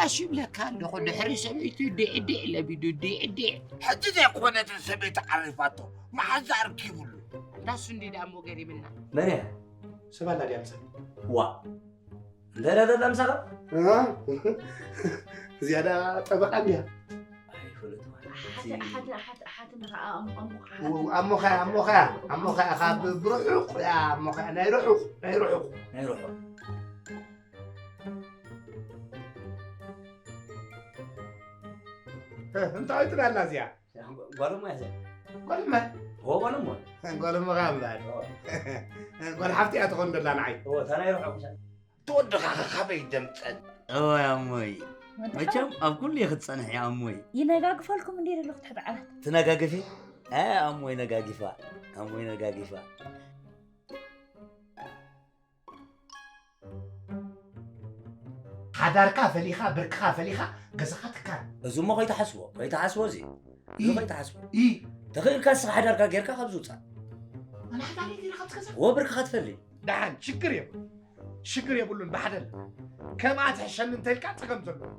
ኣሽ ይብለካ ኣለኹ፣ ድሕሪ ሰበይቱ ዲዕዲዕ ለቢዱ፣ ዲዕዲዕ። ሕጂ ዘይኮነትን ሰበይቲ ዓሪፋቶ፣ መሓዛ ኣርኪቡሉ። እንዳሱ እንዲ ደኣ እሞ ገሪምና። መን እያ? ሰብ ኣላ ድያ ምሳኻ? ዋ፣ እንታይ ደኣ ዘላ ምሳኻ? እ? ዝያዳ ጠበቓ እንድያ። ኣይፈልጥ ማለት። ሓቲ-፣ ሓቲ-፣ ሓቲ-፣ ሓቲ ንኸዓ ኣም-፣ ኣሞኻ። ው-፣ ኣሞኻ፣ ኣሞኻ፣ ኣሞኻ፣ ካብ ብርሑቕ እያ፣ ኣሞኻ፣ ናይ ርሑቕ፣ ናይ ርሑቕ። ናይ ርሑቕ። እ፣ እንታይ ትብላ ኣላ እዚኣ? ጓል እሞ እያ እዚኣ። ጓል እሞ? ኦ፣ ጓል እሞ። ጓል እሞኻ እምበኣር። ኦ። ጓል ሓፍቲ እያ ትኾን ደላ ንዓይ። ኦ፣ እታ ናይ ርሑቕ ምሻ። ተወድኻ ኸ ካበይ ደምጸት? እዋይ ኣሞይ። ወዲ መቸም ሓወይ። ኣብ ኩሉ እየ ክትጸንሕ እያ ኣሞይ። ይነጋግፈልኩም እንዴ ዘለኹ ትሕቲ ዓራት። ትነጋግፊ? እ፣ ኣሞይ ነጋጊፋ። ኣሞይ ነጋጊፋ። ሓዳርካ ፈሊኻ፣ ብርክኻ ፈሊኻ፣ ገዛኻ ትካል። እዚ እሞ ከይትሓስቦ፣ ከይትሓስቦ እዚ። እዚ ኢ-፣ ከይትሓስቦ። ኢ-፣ ተኽኢልካ ንስኻ ሓዳርካ ጌርካ ካብዚ ውጻእ። ኣነ ሓዳረይ ጌረ ካብዚ ገዛ? እወ፣ ብርክኻ ትፈሊ። ደሓን፣ ሽግር የብሉን። ሽግር የብሉን፣ ብሓደ ኣላ። ከምኣ ትሕሸኒ እንተኢልካ ጸገም ዘለዎ።